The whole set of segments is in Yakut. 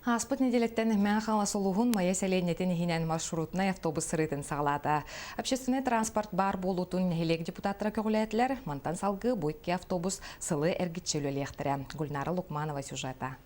Ааспыт нэдиэлэттэн Мэҥэ Хаҥалас улууһун Майа сэлиэнньэтин иһинэн маршрутнай автобус сырыытын саҕалаата. Общественнай транспорт баар буолуутун нэһилиэк депутаттара көҕүлээтилэр. Мантан салгыы бу икки автобус сылы эргиччи үлэлиэхтэрэ. Гульнара Лукманова сюжета.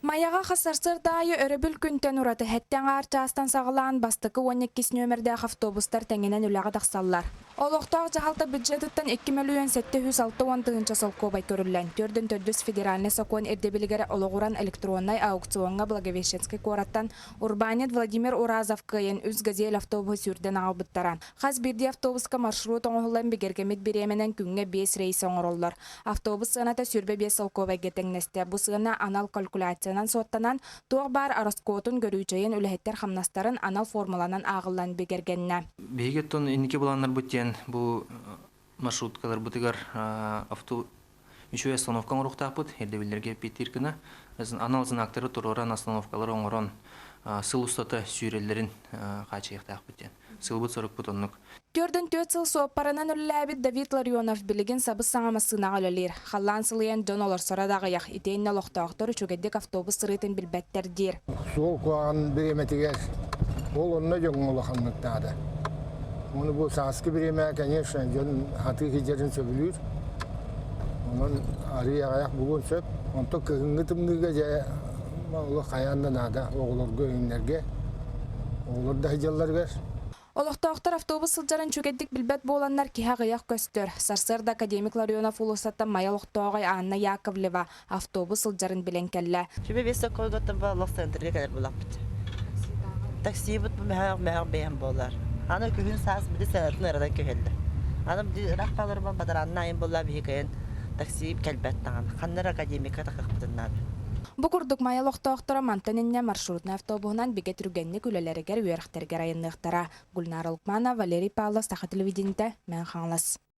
Майаҕа хас сарсыарда аайы өрөбүл күнтэн ураты сэттэ аҥаар чаастан саҕалаан бастакы уонна иккис нүөмэрдээх автобустар тэҥинэн үлэҕэ тахсаллар. Олохтоох дьаһалта бюджетыттан 2 760 000 солкуобай көрүллэн, 44 федеральнай сокуон ирдэбилигэр олоҕуран электроннай аукциоҥҥа Благовещенскай куораттан урбаанньыт Владимир Уразов кыайан үс «Газель» автобуһу сүүрдэн аҕалбыттара. Хас биирдии автобуска маршрут оҥоһуллан бигэргэммит бириэмэнэн күҥҥэ биэс рейс оҥороллор. Автобус сыаната 25 солкуобайга тэҥнэстэ. Бу сыана анал калькуляциянан суоттанан, туох баар ороскуотун, көрүүчэйин, үлэһиттэр хамнастарын анал формуланан ааҕыллан бигэргэннэ. Биһиги оттон инники былааннарбыт диэн бу маршруткаларбытыгар авто үчүгэй остановка оҥоруохтаахпыт, ирдэбиллэргэ эппиэттиир гына. Анал знактары туруоран, остановкалары оҥорон сыл устата сүүрэллэрин хааччыйыахтаахпыт диэн. Сылбыт-сорукпут оннук. 44 сыл суоппарынан үлэлээбит Давид Ларионов билигин сабыс-саҥа массыынаҕа үлэлиир. Халлаан сылыйан дьон олорсоро да аҕыйах, итиэннэ олохтоохтор үчүгэйдик автобус сырыытын билбэттэр диир. Суол куһаҕан бириэмэтигэр ол онно дьоҥҥо улаханнык наада. Ону бу сааскы бириэмэ, конечно, дьон хатыы сылдьарын сөбүлүүр. Онон арыый аҕыйах булуон сөп. Онтон кыһыҥҥы тымныыга дьэ олох хайаан да наада оҕолорго, өҥнөргө. Оҕолор да сылдьалларыгар. Олохтоохтор автобус сылдьарын үчүгэйдик билбэт буоланнар киһи аҕыйах көстөр. Сарсыарда академик Ларионов уулуссаттан Майа олохтооҕой Анна Яковлева автобус сылдьарын билэн кэллэ. Сүбэ биэс соккойготтон ба олох центрга кэлэр булаппыт. Таксибыт бу мөһөөх мөһөөх бэйэм буолар. Аны күһүн саас били сыанатын ырадан көһөллөр. Аны били ырах хааларбан бадараанна айын буолла биһи такси кэлбэт даҕаны. Ханнар академика такахпытын наада. Бу курдук Майа олохтоохторо мантан инньэ маршрутнай автобуһунан бигэ түргэнник үлэлэригэр, үөрэхтэригэр айанныахтара. Гульнара Лукманова, Валерий Павлов, Саха телевидениетэ, Мэҥэ Хаҥалас.